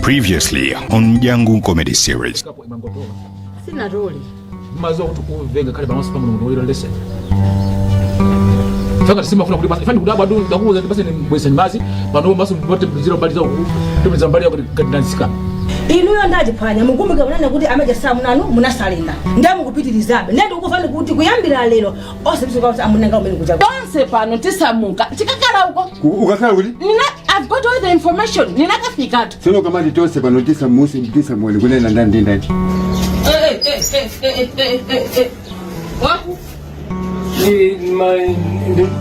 Previously on Dyangu Comedy Series. Kapo imangotola. Sinatole. Mazuwa kuti kumvenga khale pamaso pa Mulungu woyera lesson. Fanga tisima funa kuti basi fani kudabwa du ndakuuza kuti basi ni mazi pano maso mbote mzira mbali za ku tumiza mbali ya kuti katinansika. Inuyo ndachiphwanya mukumbuke munene kuti amaja samunanu munasalenda ndiye mukupitirizabe ndiye ndikufani kuti kuyambira lero osabisuka kuti amunanga umene kuja. Tonse pano tisamuka tikakhala uko. Ukakhala kuti? Nina, I've got all the information, ninakafikatu. Tsono kamati tonse pano tisamuse tisamuone kunena ndani ndi ndani? Waku.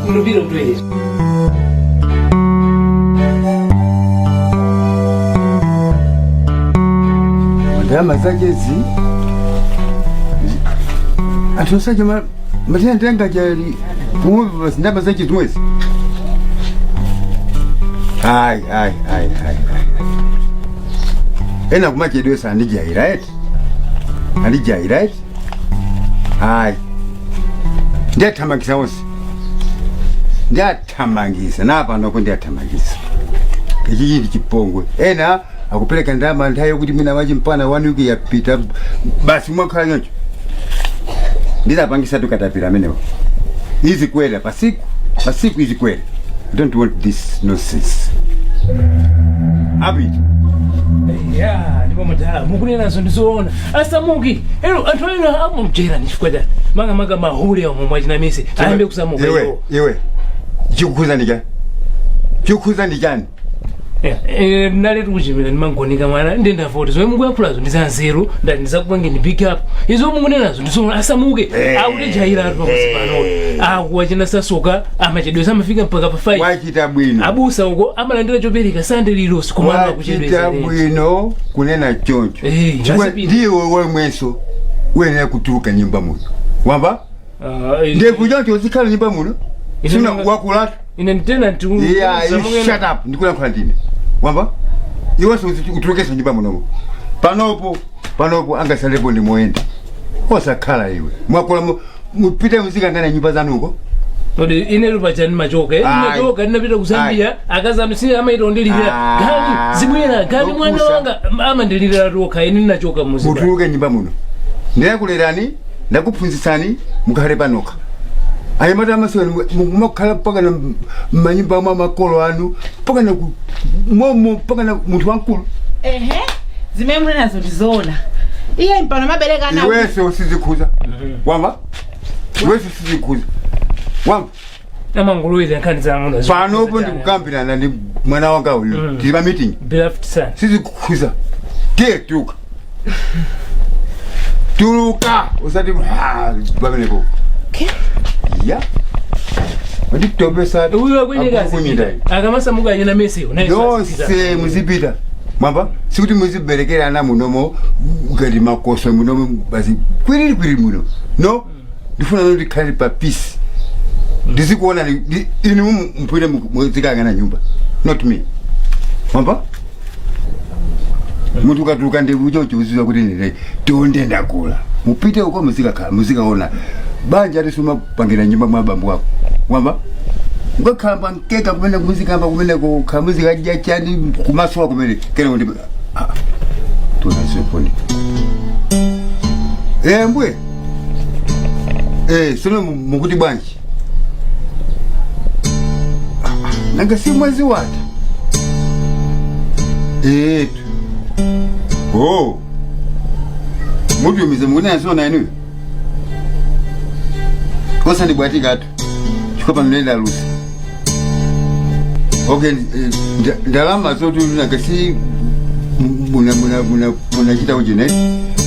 Ndupira kutoilet. Ndalama zachezi anthu osache matina ntenga chali pomwe ndalama zache zimwezi. Ayi, ayi, ayi, ayi, ayi, ena kumachedwesa andijaira eti, andijaira eti. Ayi, ndiyathamangisa onse, ndiyathamangisa napanoko, ndiyathamangisa. Ichi ndi chipongwe. Ena akupereka ndalama nthawi yokuti mwina wachimpana one week yapita, basi mwakhala choncho. Ndizapangisa tukatapira amenewo izikwera pasiku pasiku izikwera. I don't want this nonsense. Apita. Ya, ndipo madala mukunenazo ndizoona, asamuki ero anthu ena amamjera ni chifukwa chani makamaka mahule omwe mwachinamisi ayambe kusamuka. Iwe. Iwo. Iwe, chikukhuza ndi chani? Chikukhuza ndi chani? Naletu kuchimira ndimangonika mwana ndendavoti zomwe mukuyankhulazo ndi zanzeru, ndati ndizakupangeni big up. Izo mukunenazo ndizoona, asamuke. Akutijaira atu pamuzi pano, akuwachina sasoka amachedwesa amafika mpaka pa 5. Wachita bwino. Abusa uko amalandira chopereka sande lililonse koma Wachita akuchedwesa. bwino kunena choncho. Chifukwa Asipita. ndiwe wemwenso uyenera kutuluka nyumba muno, wamba ndevu choncho uzikhala nyumba muno? Sina wakulatu. Ine nditena nti Yeah, you shut up. Ndikulankhula ndine. Wamba? Iwenso utulukesa nyumba munomo. Panopo, panopo angasalepo ndi moyenda. Osakhala iwe. Mwakula mupite muzikangana nyumba zanuko. Kodi ine lupacha ndimachoka? Ayi. Ndimachoka, ndinapita ku Zambia, akazanu si amaita ondilirira gali zibwera gali mwana Lokusa. wanga amandilirira tokha, ine ndinachoka muziba. Mutuluke nyumba muno. Ndinakulerani, ndakuphunzitsani, mukhale panoka. Anyamata amasewera mukumakhala mpaka na mmanyumba mwa makolo anu, mpaka na momo, mpaka na munthu wamkulu. Ehe, zimene munenazo ndizoona, iye mpano mabereka ana. Iwenso usizikhuza. Wamba? Iwenso usizikhuza. Wamba? Amangolowera nkhani zang'ono. Panopo ndikukambirana ndi mwana wanga uyu. Tili pa meeting. Beloved son. Sizikukhuza, tiye tuluka, tuluka, usati ha pamenepo. Okay. Ya, wanditopesa. Uyu akweneka. Akukunyinda. Akamasamuka anyina mesiwo. Yonse muzipita, mwamba? Sikuti muziberekera ana munomo ngati makoso munomo, basi kwiriri kwiriri muno. No, ndifuna kuti ndikhale pa peace, ndizikuona inu mupite muzikangana nyumba, not me, mwamba? Munthu ukatuluka ndi uchocho uziwa kuti ndine tonde ndakula. Mupite uko muzikakhala, muzikaona banja atisumapangira nyumba mwa bambo wako, wamba? Mukakhala pankeka kumene muzikamba kumene kukhala muzikadya chani kumasowa kumene kene kuti tunaseponi. Mbwe sono mukuti bwanji? Nanga si mwezi wata etu? Oh, mutumize mukunena zona inuyo, osandibwatikatu chifukwa pano nenda lusa. Okay, ndalama zoti nanga si munachita uchine,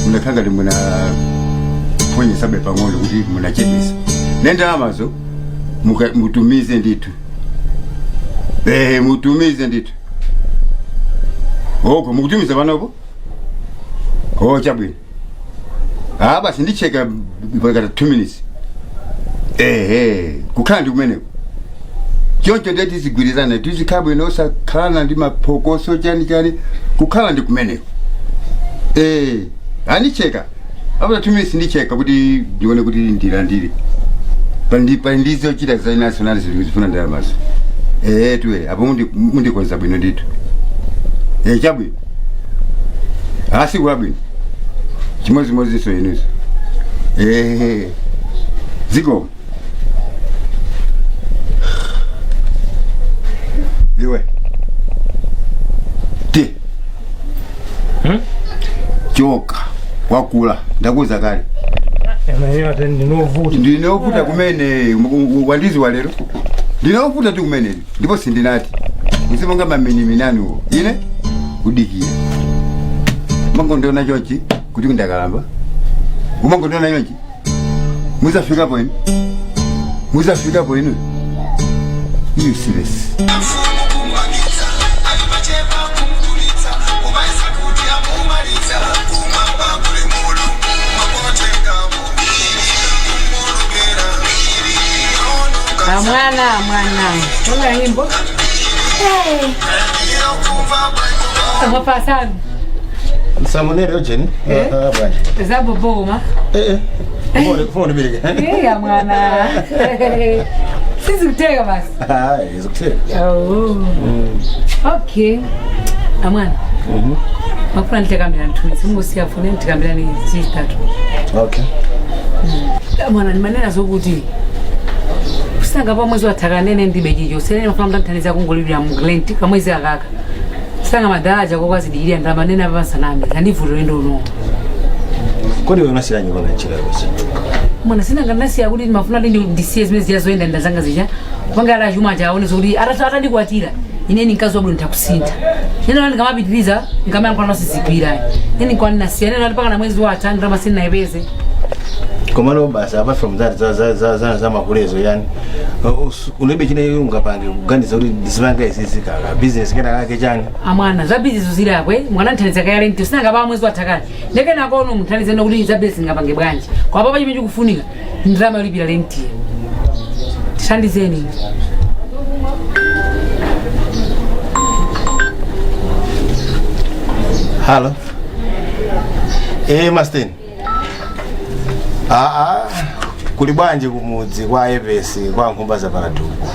munakhala ngati munaphonyesabe pang'ono kuti munachepesa ne ndalamazo, mutumize ndithu. Mutumize ndithu. Oko mukutumiza panopo? Oh, chabwino. Ah, basi ndicheka pakata 2 minutes. Kukhala ndi kumeneko choncho ndiye tizigwirizana, tizikhala bwino, osakhalana ndi maphokoso chani chani, kukhala ndi kumeneko. Andicheka after 2 minutes, ndicheka kuti ndione kuti ndilandire pandi pandizochita za national zifuna ndalamazo. Tuwe apo mundikonza bwino ndithu. Chabwino. Asiku labwino chimodzimodzinso inuso. Ehe, zikomo. Iwe ti choka, wakula, ndakuuza kale. Ndinovuta. Ndinovuta kumene wandiziwa lero, ndinovuta ti kumene, ndipo sindinati muzimonga mamenyiminaniwo. Ine kudikira umangondiona chonchi kuti ndakalamba, umangondiona chonchi. Muzafikapo inu, muzafikapo inu, useless. Amwana, mwana, ona nyimbo amapasano. Samunere ojeni. Eh? Bwana. Zaboboma. Eh eh. Fone bireke. Iya mwana, sizikuteka basi. Ah, izokuteka. Oh. Okay, amwana, mafuna nditekambira nthunzi mungosiya fune nditikambirani zitatu. Okay. Mwana, ndimanena zokuti kusanga pa mwezi wathaka nene ndibe chicho senene mafuna mtanthaniza kungolipira mu grant kamwezi akaka sanga madalaja kokwazidikirira ndalama nene apa pasanambe zandivutire ndono. Kodi wewe unasira nyumba ngachira kwese? Mwana, sinanga ndinasiya kuti ndimafuna kuti ndisiye zimene zija zoyenda ndazanga zija kupanga ala chuma chaone zokuti atandikwatira ineni mkazi wabwino ntakusintha nene ndikamapitiriza nkamayankhula nosizigwira nene nkwanasiya nene ati pakana mwezi watha ndalama sindinayipeze. Komano basi, apart from that, za za za za za makulezo yani. Ulibe chine ungapange kuganiza kuti ndizipanga izizi kaka business kena kake chani. Amwana, zabizizo zilakwe mwana nthandiza kayale nti sinanga pa mwezi wathakale ndekena kono muthandize nokuti zabizi singapange bwanji kwa papa chimene chikufunika ndalama yolipira lentiyo, tithandizeni. Halo. Eh, Mastin. Ah ah. Kuli bwanji kumudzi kwa Epesi kwa nkhumba za paratuku?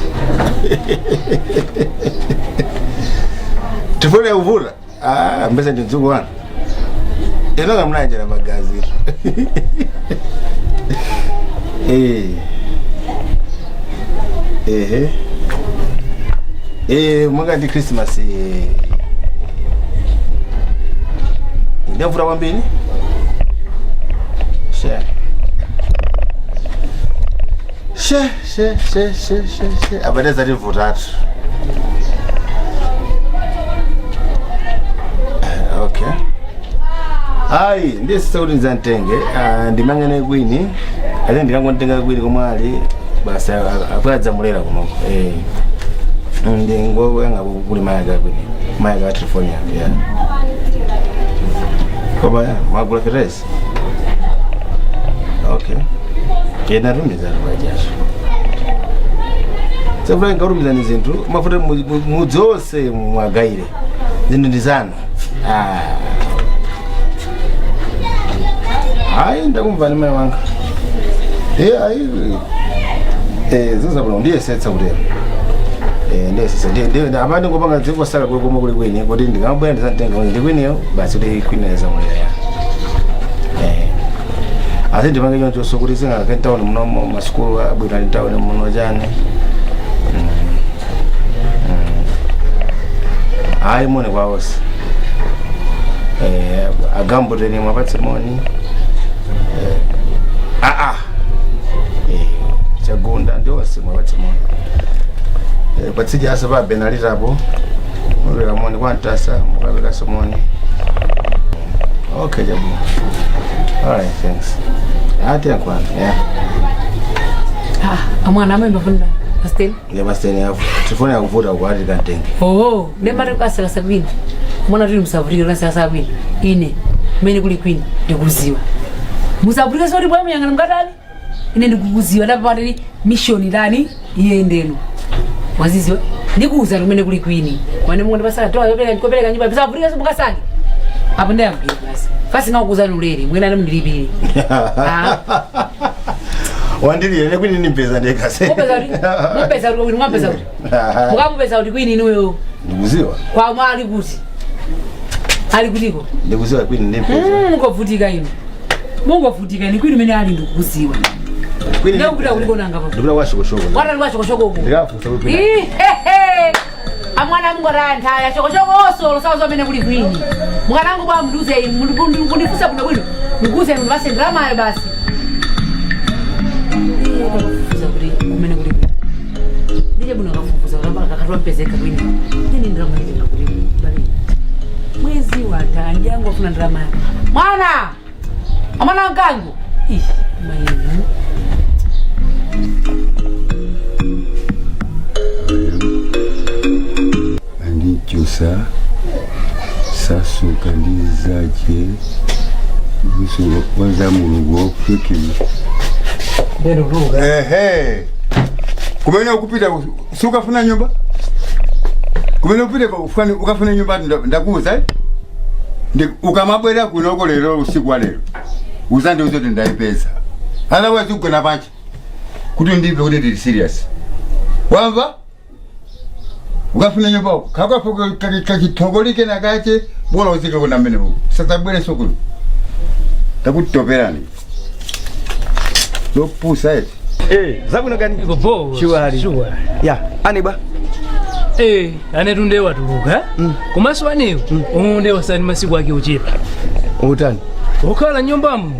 Tifune kuvula. Ah, mbese ndi mdzukulu wanu. Ino kamnanja magazi. Eh. Ehe. Eh, mwanga ndi Christmas eh. Ndavura kwambiri. She. She, she, she, she, she, she. Abale zativutatu. Okay. Ayi, ndiye sisa kuti ndizamtenge, ndimangane kwini. Ate ndikangontenga kwini komwe ali basi akuyadzamulera kunoko. Eh. Ndingo yanga kuli mayaka kwini. Mayaka a telefoni yake, yeah. Koma ya, mwagula fertilizer? Okay. Yena tumiza rwajasho. Sevula ngautumiza ni zinthu mafuta mudzi wonse mwagaire. Zinthu ndi zanu. Ah. Hayi, ndakumva ni mai wanga. Eh, ayi. Eh, zizabula ndiyesetsa kutero. Eh, ndiyesetsa ndiye ndiye apa ndingopanga dzingosala kuli komwe kuli kwini kuti ndikambwera ndisantenga ndi kwiniyo basi kuti kwini zamulira ya. Eh. Asi ndipange choncho kuti singakhe town muno masukulu abwino ali town muno chani. Hayi, moni kwawose. Eh, agambo tene mwapatse moni. Eh, ah ah. Eh, chagunda ndiwonse mwapatse moni. Eh, patsijasa pa Benalitapo. Mupeka moni kwa Ntasa, mukapekaso moni. Okay, Jabu. All right, thanks. Ati yakwana. Yeah. Ah, amwana, amaimba funda pastel. Ya pastel ya telefoni yakuvuta kwati kantenge. Oh, ndemati kasakasa kwini mwana tili musavutike kasakasa kwini ine kumene kuli kwini ndikuziwa musavutike soti bwa muyang'ana mukatani ine ndikukuziwa ndapapatili mission lani iyendeno waziziwa ndikuuza kumene kuli kwini mwane mungu ndipasaka toa kopereka nyumba musavutike so mukasake apo ndayagwira basi fasingakukuuzani ulere mwena ane mundilipire. Ah. Wandilire kwini nimpeza ndekase. Mupeza kuti mupeza kuti kwini mwapeza kuti mukamupeza kuti kwini inuyo? Ndikuziwa. Kwa mwali kuti Ali kutiko? Ndikuziwa kwini ndimpeza. Mungovutika inu, mungovutika inu. Kwini mene ali ndikukuziwa. Kwini. Ndakupita kuliko nanga pa. Ndikupita kwa shokoshoko. Watali kwa shokoshoko uko. Ndikafunsa kwini. Ihehe. Amwana mungorantaya shokoshoko osolo sawa zomene kuli kwini. Mukanangu bwa mnduze inu, mundifunsa bwino bwino. Mukuze inu basi ndramayo basi. Kafufuza kuti kumene kuli kwini. Ndije bwino kafufuza kakatwa mpezeka kwini. Nini ndrama itenga kuti bali. Mwezi watha njangu afuna ndrama. Mwana! Amwana nkangu. Ih, mainu. Andichusa sasuka ndizache buso waza mulungu wofukima. Ehe, kumene ukupita sukafuna nyumba, kumene upite ukafuna nyumba ndakuuza eh? Ukamabwera kunoko lero usiku wa lero uzandiuze kuti ndayipeza, otherwise ugona panchi kuti ndimve kuti ndili serious. Wamva? Ukafuna nyumba kakafuka kachithokolike nakache bora uzike kuna mmene uko sasabwereso kuno takutitoperani zopusa eti. Eh, zabwino kani? Bo. Shuwali. Shuwa. Ya, aniba. Eh, anetu ndiye watuluka. Komanso aneyo, umu ndiye wasani masiku ake ochepa. Utani? Okhala nyumbamo.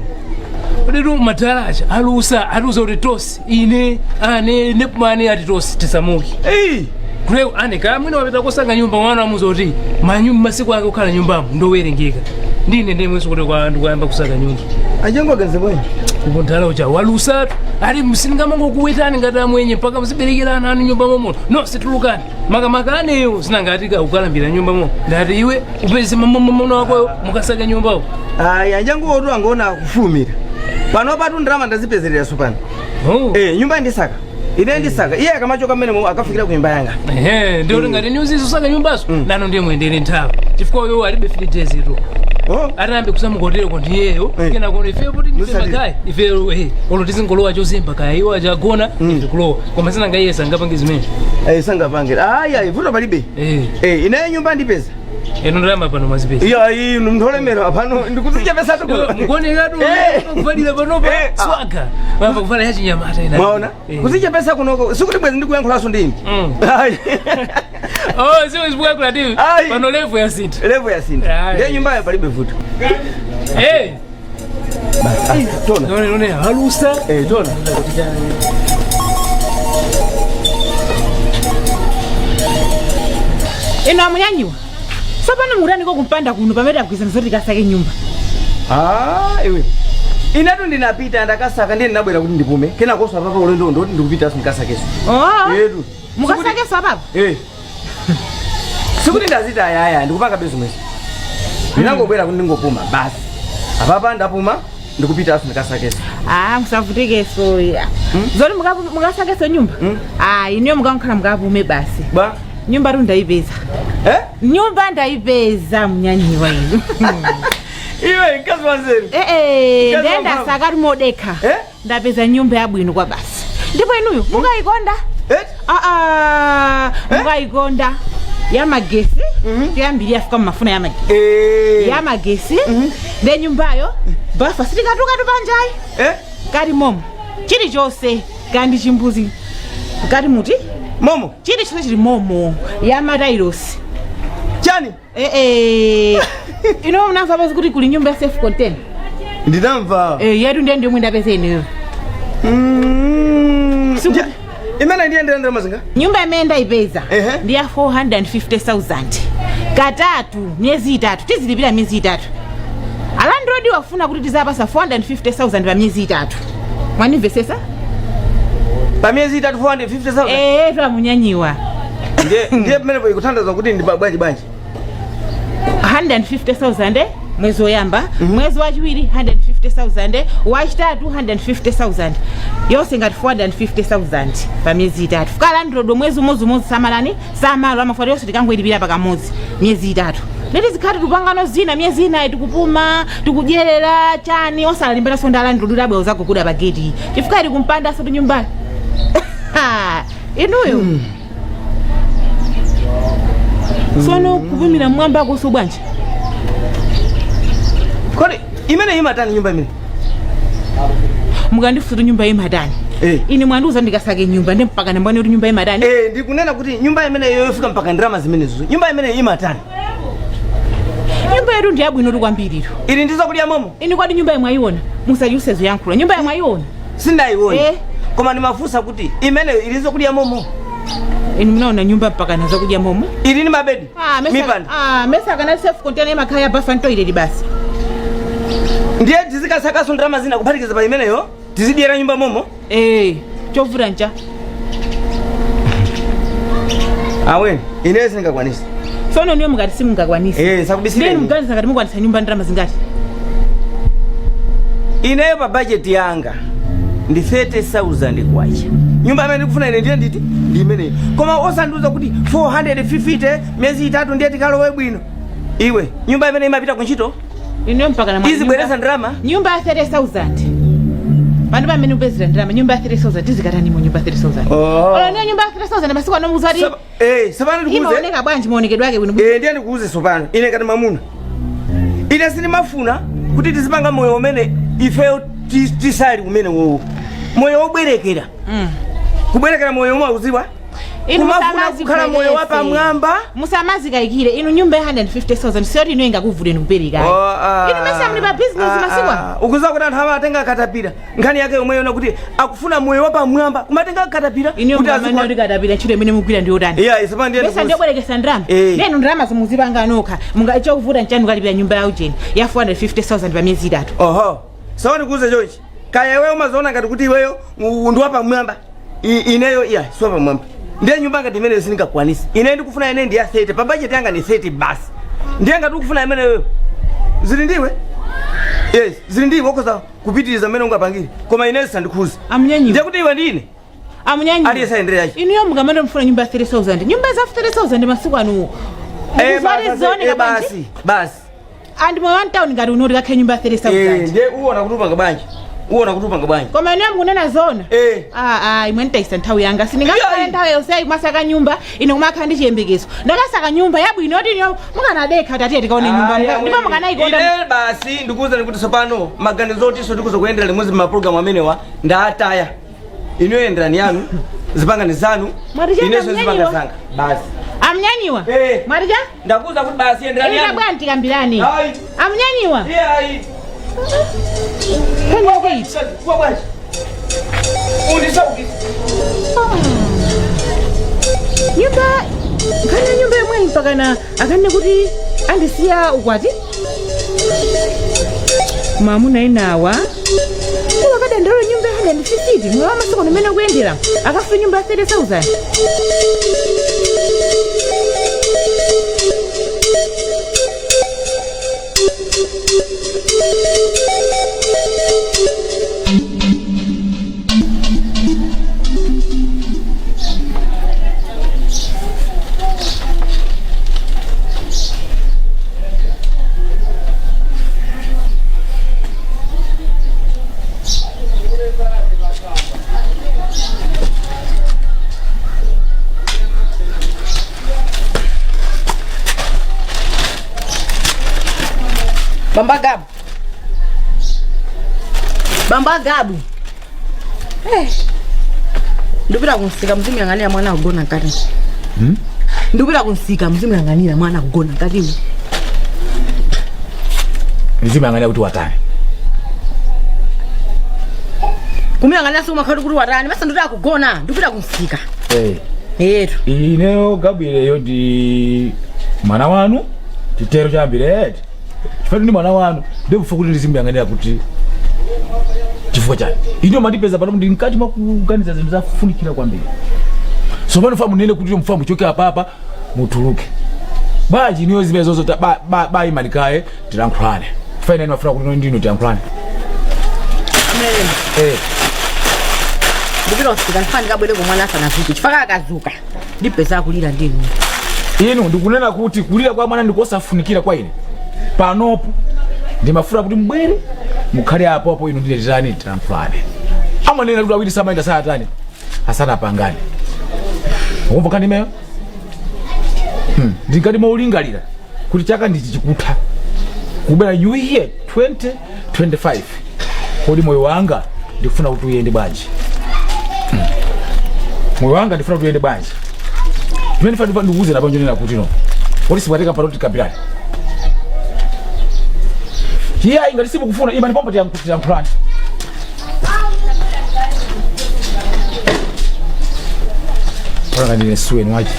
Kuditu madalacha alusa alusa kuti tosi ine ane nepumane ati tosi tisamuki. Eh, Kuleko ane kaya mwina wapita kusanga nyumba mwana amuza kuti manyumba masiku ake okhala nyumbamo ndowerengeka. Ndine ndemwenso kuti kwa ndikuyamba kusaka nyumba. Anjengo aganze bwanji. Ndipo nthala uja walusatu ati msingamangokuwetani ngati amwenye mpaka muziberekerana anu nyumba momono no situlukani makamaka aneyo sinangati ukalambira nyumba momo ndati iwe upeze mamomono wakoyo mukasaka nyumbawo. Ayi, anjengo otu angoona kufumira. Pano patu ndrama ndazipezerera pano. Oh. Eh, nyumba ndisaka. Ine ndisaka. Iye akamachoka mmene mo akafikira ku nyumba yanga. Ehe, ndiyo ngati nyuzizo saka nyumbazo nano ndiye mwendere nthawi chifukwa uyo alibe 3 days tu. Oh. Atayambe kusamukotero ndiyeyo kena kono ife kuti ndife Musatire. magayi ife olo tizingolowa chozemba kaya iwo achagona ife kulowa koma sinangaiye sangapange zimene. Eh, sangapange. Ayi, ayi, vuto palibe. Eh. Eh, ine nyumba ndipeza. Eno ndalama pano mwazipeza. Iya, iyi ndiolemera pano ndikuzichepesa tu. Mukuonekatu kuvalira panopa swaga papa kuvala yachinyamata ina. Mwaona? Kuzichepesa kunoko. Sikuti bwezi ndikuyankhulanso ndini. Ayi. Oh, siwe zikuyankhula tivi. Ayi. Pano level ya sintha. Level ya sintha. Ayi. Ndiye nyumbayo palibe vuto. Eh. Tona. None none halusa. Eh, tona. Ino amunyanyiwa sopano mukutaniko kumpanda kuno pamene tagwizana zoti tikasake nyumba? Ah, iwe. Inetu ndinapita ndakasaka ndiye ndinabwera kuti ndipume. Kenakonso apapa ulendo ndoti ndikupitanso ndikasakeso. Oh. Yetu. Mukasakeso apapo? Eh. Sikuti ndazita ayaya ndikupanga bezo mwezi. Ndinangobwera kuti ndingopuma basi. Apapa ndapuma ndikupitanso ndikasakeso. Ah, musavutikeso ya zoti mukasakeso nyumba. Ah, ineyo mukankhala mukapume basi. Ba. Nyumba tu ndayipeza. Eh? Nyumba ndayipeza munyanyiwa inu. Iwe mkazi wanzeru. Eh eh, Mkazi ndenda wamphamvu. sakati modekha. Eh? Ndapeza nyumba yabwino kwa basi. Ndipo inuyo mukayikonda. Eh? Ah ah, mukayikonda. Ya magesi, tiyambiri afika mumafuna ya magesi. Eh. Ya magesi, nde nyumbayo, bafa sitikatuka tupanjayi. Eh? Kati momo, chilichonse kandi chimbuzi. Kati muti? Momo. Chilichonse chili momo. Ya matailosi. Chani? Eh eh. Ino munamva pasi kuti kuli nyumba ya self contained. Ndinamva. Eh, yetu ndiye ndiyomwe ndapeza ineyo. Imene ndiye ndiyendera mazinga. Nyumba imene ndayipeza Ehe. ndi ya 450,000 katatu miyezi itatu tizilipira miyezi itatu. Alandrodi wafuna kuti tizapasa 450,000 pa miyezi itatu. Mwanimvesesa? Pa miyezi itatu 450,000. Eh, twamunyanyiwa. Ndiye ndiye pamene ikuthandiza kuti ndi bwanji bwanji. 150,000 mwezi woyamba, mwezi wachiwiri 150,000, wachitatu 150,000, yonse ngati 450,000 pa miyezi itatu. Fuka landlord mwezi umodzi umodzi samalani samalo amafuati yonse tikangoyilipira pakamodzi miyezi itatu. Leti zikhati tupangano zina miyezi inayi tikupuma tikudyerera chani osalalimbana ndi alandlord kuti abwera uzaguguda pa gate chifukwa ili kumpandanso tinyumbayo inuyo. Sono kupumira mmwamba kuso bwanji? Kodi imene imatani nyumba imene? Mukandifuta nyumba imatani? Ine mwandiuza ndikasake nyumba, ndi mpaka ndambone kuti nyumba imatani. Eh, ndikunena kuti nyumba imene yofika mpaka ndalama zimenezo, nyumba imene imatani? Nyumba yetu ndi yabwino kwambiriro. Ili ndi zakudya momo? Ine kwadi nyumba imwayiona? Musachuse zoyankhula, nyumba imwayiona? Sindayiona. Koma ndimafunsa kuti imene ili zakudya momo? Inu munaona nyumba mpaka na zakudya momo? Ili ndi mabedi? Ah, mesa, Mipanda? Ah, mesa kana self container imakhala ya bafa and toilet basi. Ndiye tizikasakaso ndalama zina kuphatikiza pa imeneyo, tizidyera nyumba momo? Eh, chovuta ncha? Aweni, ineyo sindingakwanisa. Sono niyo mukati simungakwanisa? Eh, sakubisireni. Ndiye muganiza ngati mukwanisa nyumba ndalama zingati? Ineyo pa budget yanga ndi 30,000 kwacha. Nyumba imene ndikufuna ine ndiye nditi ndi imeneyo, koma osandiuza kuti 450 miyezi itatu ndiye tikalowe bwino. Iwe, nyumba imene imapita kuntchito? Ineyo mpaka na Izibweresa ndalama? Nyumba ya 30,000 pano pamene upezera ndalama, nyumba ya 30,000 tizikatani mu nyumba ya 30,000? Oh. Olo niyo nyumba ya 30,000 masiku ano muzati Eh, sopano ndikuuze. Imaoneka bwanji maonekedwe ake bwino? Eh, ndiye ndikuuze sopano, ine ngati mamuna, ine sindimafuna kuti tizipanga moyo umene ifeyo tisali kumene wowo, moyo wobwerekera, kubwerekera moyo umwe auziwa. Inu Kumafuna musamazi kukhala moyo wa pamwamba. Musamazikayikire inu, nyumba ya 150,000 siyoti inu ingakuvuleni kupereka. Oh, ah, Inu mesa muli pa business ah, masiku ano? ah. Ukuziwa kuti anthu amatenga katapira, nkhani yake yomwe yona kuti akufuna moyo wa pamwamba, kumatenga katapira Inu kuti mukamane kuti katapira, ntchito imene mugwira ndi yotani? Yeah, isopano ndiye Mesa ndikuuze. ndiyobwerekesa ndalama? Eh. Nenu ndalama zimuzipanga nokha, chokuvuta nchanu kalipira nyumba ya ujeni ya 450,000 pa miyezi itatu? Oho, so ndikuuze chonchi, kaya iweyo umaziona ngati kuti iweyo ndi wapamwamba. Ineyo iya si wapamwamba. Ndiye nyumba ngati imeneyo sindingakwanisa. Ine ndikufuna ine ndi ya 30, pa budget yanga ni 30 basi. Ndiye ngati ukufuna imeneyo, zili ndiwe. Yes, zili ndiwe, ukhoza kupitiriza mmene ungapangire, koma ineyo sandikhuza. Amunyanyiwa. Ndiye kuti iwe ndine Amunyanyiwa. Aliyense ayendere yache. Inuyo mukamane mfuna nyumba ya 30,000, nyumba za 30,000 masiku anuwo Eh, Mukuzwari basi, zioneka eh, bwanji? basi basi. And moyo wa town ngati unoti kakhe nyumba ya 30,000? Eh, ndiye uwona kuti upanga bwanji, uwona kuti upanga bwanji. Koma inuyo mukunena zona? Eh. Ah, ah, imwe nditayisa nthawi yanga, sindingakhale nthawi yonse ayi kumasaka nyumba. Ine kumakhala ndi chiyembekezo, ndakasaka nyumba yabwino yoti ino mukanadekha kuti atiye tikaone nyumba, ndipo mukanayikonda. Ine basi ndikuwuzani kuti tsopano maganizo otinso ndikuza kuyendera limodzi mapulogalamu amenewa ndataya. Inuyo yenderani yanu, zipangani zanu. Mwati chani, Inenso zipanga amnyanyiwa? zanga basi. Amnyanyiwa, mwatija? Ndakuwuza kuti basi, yenderani Ine yanu. bwana tikambirani. Ayi. Amnyanyiwa. Iye ayi. Nkhani yake iti? Kwa bwanji undisaukisa? Nyumba, nkhani ya nyumba yomwe mpakana akanene kuti andisiya ukwati, mamuna enawa kuwa akadandaula nyumba ya 150, moyo wa masiku nimene kuyendera akafe nyumba ya 30,000. Bamba Gabu. Bamba Gabu. Eh. Ndupita kunsika, mzimuyang'anira mwana kugona nkati. Ndupita kunsika, mzimuyang'anira mwana kugona nkati. Ndizimuyang'anira kuti watani? Kumuyang'anira siku makhati kuti watani. Masa ndupita kugona, ndupita kunsika. Eh. Yetu. Ineyo Gabrieleyo ndi mwana wanu, chitero chambire eti. Chifukwa ndi mwana wanu, ndikufa kuti ndizimuyang'anira kuti chifukwa chani? Ine mandipeza pano ndi mkati mwa kuganiza zinthu zafunikira kwambiri. So pano fa munene kuti mfa muchoke apapa mutuluke. Bwanji niyo zimene zozo ba imalikaye tilankhulane. Chifukwa ine ndimafuna kuti ndino tilankhulane. Mlele. Eh. Ndupita kunsika, ndifana ndikabwere kumwana asanazuke. Chifukwa akazuka, ndipeza kulira ndinu. Inu ndikunena kuti kulira kwa mwana ndikosafunikira kwa ine. Panopo ndimafuna kuti mbwere mukhale apo apo inu ndine titani tilankhulane. Amanena kuti awiri samayenda sanatani asanapangane. Ukumva nkhani imeyo? Ndingati maulingalira kuti chaka ndichi chikutha. Kubwera new year 2025, kodi moyo wanga ndikufuna kuti uyende bwanji? Moyo wanga ndifuna kuti uyende bwanji? Chimene ndifuna ndikuuze napo njonena kuti no, kodi sibwateka pano tikambirane? Chiyayi, ngati simukufuna imani pompo tiyankhulane. Ora ndine suweni wachi.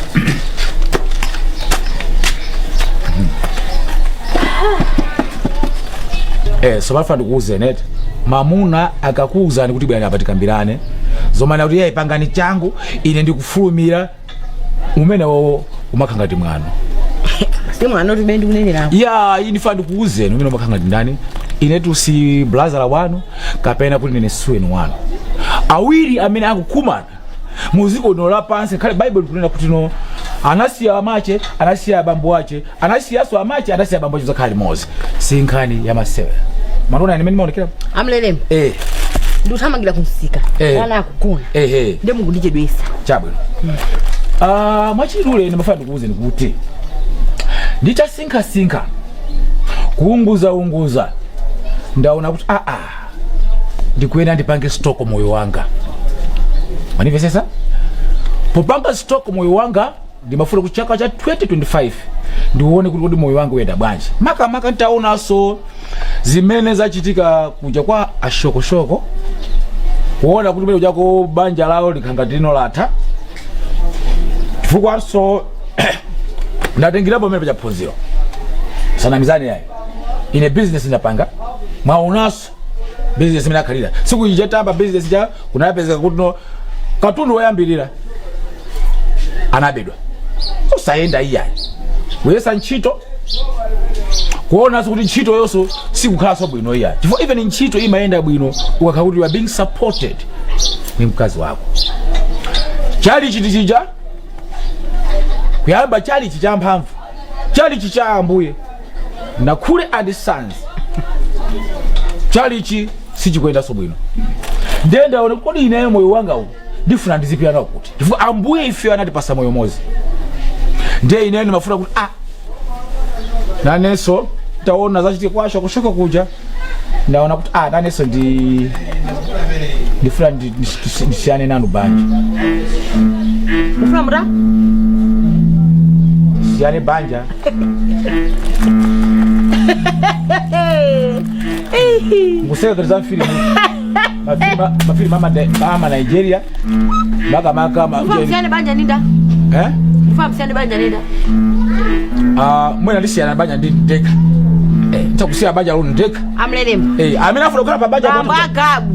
So pafuna ndikuwuzeni eti, mamuna akakuwuzani kuti bwerani apa tikambirane, zomana kuti iye pangani changu, ine ndikufulumira, umene wowo umakhala ngati mwano. Si mwano timene ndikunenerapo. Ya, iyi ndifuna ndikuwuzeni, umene umakhala ngati ndani? Inetu si blazala wanu kapena kuti ndine suweni wanu. Awiri amene akukumana muziko lino lapansi, khale Bible likunena kuti no, anasiya amache, anasiya abambo ache, anasiyaso amache, anasiya abambo ache, zakhala limodzi. Si nkhani ya masewera. Mwandiona ine mmene maonekera? Amlelemo. Ndikuthamangira kumsika. Mwana akugona. Ehe. Ndiye mukundichedwesa. Chabwino. Mwachidule ine ndimafuna ndikuwuzeni kuti nditasinkhasinkha, kuunguzaunguza, ndaona kuti aa, ndikuyenera ndipange stock moyo wanga. Manimvesesa? Popanga stock moyo wanga, ndimafuna kuti chaka cha 2025 ndione kuti kodi moyo wanga uyenda bwanji, makamaka ntaonanso zimene zachitika kuja kwa ashokoshoko, kuona kuti kumene kujako banja lawo likhangati lino latha, chifukwanso ndatengerapo pamene pachaphunziro. Sanamizani yayi, ine business ndapanga, mwaonanso business imene akhalira siku ija tamba business ja, kunapezeka kuti no, katundu woyambirira anabedwa, osayenda iyayi. Kuyesa ntchito, kuonanso kuti ntchito yonso sikukhalanso bwino iyayi, chifukwa even ntchito imayenda bwino ukakhala kuti you are being supported ni mkazi wako. Chali chiti chija kuyamba chalichi cha mphamvu, chalichi cha Ambuye Nakhule and Sons, chalichi sichikuyendanso bwino. Ndiye ndaona kodi ineyo moyo wanga uwu ndifuna ndizipita nawo kuti, chifukwa Ambuye ife anatipasa moyo umodzi. Ndiye ineyo ndimafuna kuti nanenso taona zachitika kwa shokoshoko kuja, ndaona kuti nanenso ndifuna ndisiyane nanu banja. Ufuna muta? Siyane banja. Museka za mfilimu, mafilimu ama Nigeria makamaka Ufuna msiyane banja ninda? Eh? Ufuna msiyane banja ninda? Mwina ndisiyana banja ndi ndekha. Ntakusiya banja luno ndekha. Amlelemo. Amene afuna kukhala pa banja. Bambo agabu.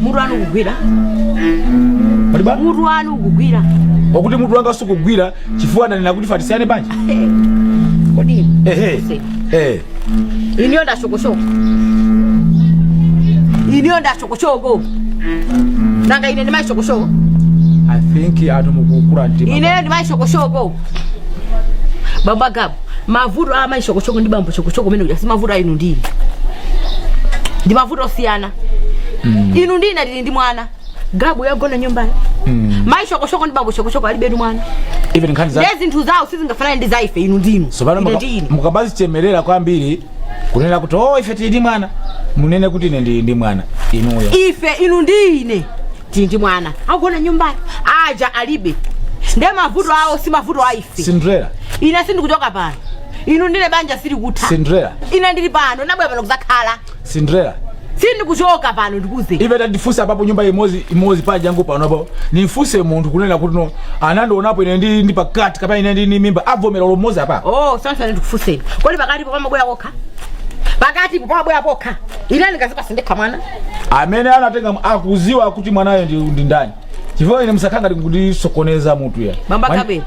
Mutu wanu ukugwira. Paliba? Mutu wanu ukugwira. Wakuti mutu wanga sukugwira chifukwa ndanena kuti fatisiyane banja. Kodi? Ehe. Iniyo ndashokoshoko. Iniyo ndashokoshoko. Nanga ine ndi maishokoshoko. I think anthu mukukula mtima. Ineyo ndi maishokoshoko. Bambo agabu. Mavuto a maishokoshoko ndi bambo shokoshoko mene uja si mavuto a inu ndine. Ndi mavuto osiyana. Inu ndine tili ndi mwana. Gabu yagona nyumbayo. Maishokoshoko ndi bambo shokoshoko alibe ndi mwana. Even nkhani za Ndiye zinthu zawo sizingafanane ndi za ife inu ndinu. Sopano Ine ndi inu. mukabazichemerera kwambiri kunena kuti oh, ife tili ndi mwana, munene kuti ine ndili ndi mwana, inuyo. Ife inu ndi ine tili ndi mwana akugona nyumbayo, aja alibe. Ndiye mavuto awo si mavuto a ife. Cinderella. Ine sindikuchoka pano. Inu ndine banja sili kutha. Cinderella. Ine ndili pano, ndabwera pano kuzakhala. Cinderella. Sindikuchoka pano, ndikuze. Ive tandifunsa papo nyumba imodzi imodzi pa jangu panopo, nimfunse munthu kunena kuti no, anandionapo ine ndi pakati kapena ine ndi mimba, avomera lomodzi apa? Oh, sasa ndikufunseni. Kodi pakati po pamabwera pokha? Pakati po pamabwera pokha. Ine ndingazipasa ndekha mwana. Amene anatenga akuziwa kuti mwanayo ndi ndani. Chifukwa ine musakhanga ndikundisokoneza mutu ya. Bamba Gabe.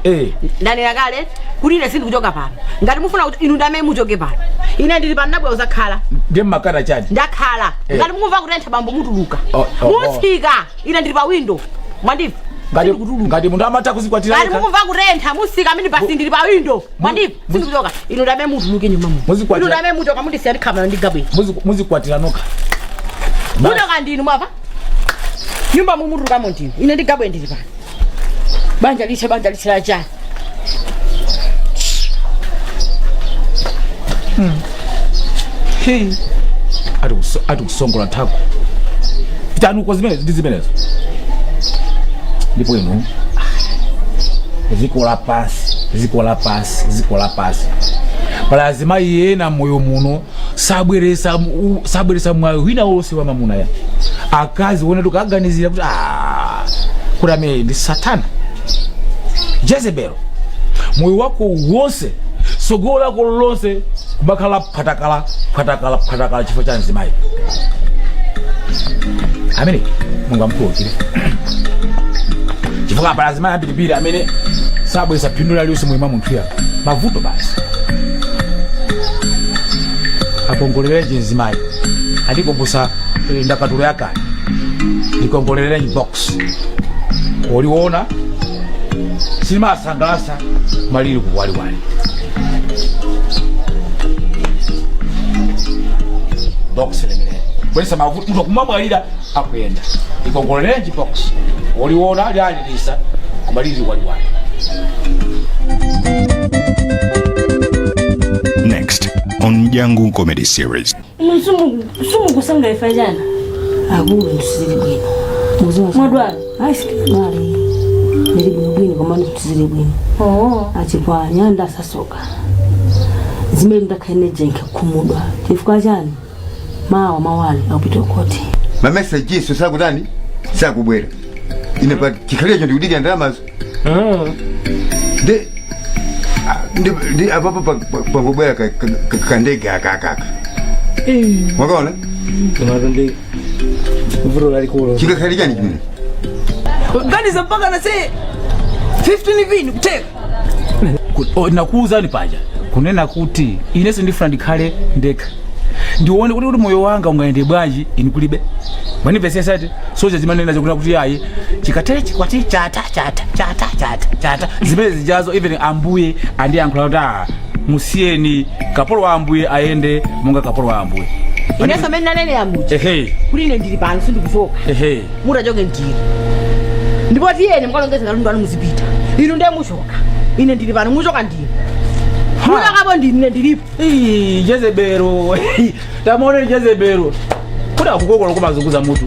Ndanena kale kuti ine sindikuchoka pano. Ngati mufuna kuti inu ndamene muchoke pano. Ine ndili pano, ndabwera kuzakhala. Ndiye mmakata chani? Ndakhala. Ngati mukumva kutentha bambo mutuluka. Oh. Mutsika. Ine ndili pa window. Mwandimva? Ngati munthu amatha kuzikwatira Ngati yekha. mukumva kutentha musika amene pasi ndili pa window. Mwandimva? Sindikuchoka. Inu ndamene mutuluke nyumba muno. Muzikwatira. Inu ndamene muchoka mundisiya ndikhamana ndi Gabe. Muzikwatira nokha. Muchoka ndinu mwava? Nyumba mumutulukamo ndinu. Ine ndi Gabe ndili pano. Banja lithe, banja lithe la chani? Hey. Ati kusongola nthako pitani uko zimenezo ndi zimenezo ndipo inu ziko lapansi, ziko lapansi, ziko lapansi pala azimayi ena moyo muno sabweresa mwayi wina wonse wa mamuna ya akazi wone tukaganizira kuti kuti amene ndi satana Jezebel, moyo wako wonse, sogolo lako lonse kumakhala phatakala phatakala phatakala chifukwa cha mzimayi amene mungamkhululukire, chifukwa pala azimayi ambirimbiri amene sabweresa phindu lililonse moyo mwa munthu ya mavuto basi. Akongolerenji mzimayi andikumbusa ndakatulo yakale, ndikongolerenji box uliona silimasangalasa malili kuwaliwali box limene bwesa mavuto munthu akumamwalira akuyenda. Ikongolerenji box uliona lyalilisa kumalili waliwali. Next on Jangu Comedy Series. Sumukusanga jana. Akulu, tusizili bwino. Mwadwala? Ayi, sindidwale, ndili bwino bwino, koma tusizili bwino. Oh. Achikwanya ndasasoka zimene ndakhale jenke khumudwa chifukwa chani mawa mawali akupita koti. Mamesejiso sakutani, sakubwera. Ine pa chikhalirecho ndikudikira ndalamazo ndi ndi apapo pangobwera kandege akakaka, mwakaona? Komatu ndi vuto lalikulu. Chingakhale chani chimene? Ganiza mpaka na se 15 vini kuteka. Nakuwuzani paja kunena kuti inenso ndifuna ndikhale ndekha, ndione kuti moyo wanga ungayende bwanji inu kulibe. Mwanimvesesati soja zimanena zokuti kuti ayi chikatere chikwati chata chata chata chata chata zimene zijazo. Even ambuye andiyankhula kuti musiyeni kapolo wa ambuye ayende monga kapolo wa ambuye. Inenso amene nanene muja kuti ine ndili pano, sindikuchoka. Mutachoke ndili ndipo tiyeni mukalongeza katundu anu, muzipita. Inu ndiye muchoka, ine ndili pano. Muchoka ndinu, muchokapo ndinu, ine ndilipo. Ii, Jezebelo, tamaoneni Jezebelo kuti akukokola kumazunguza mutu.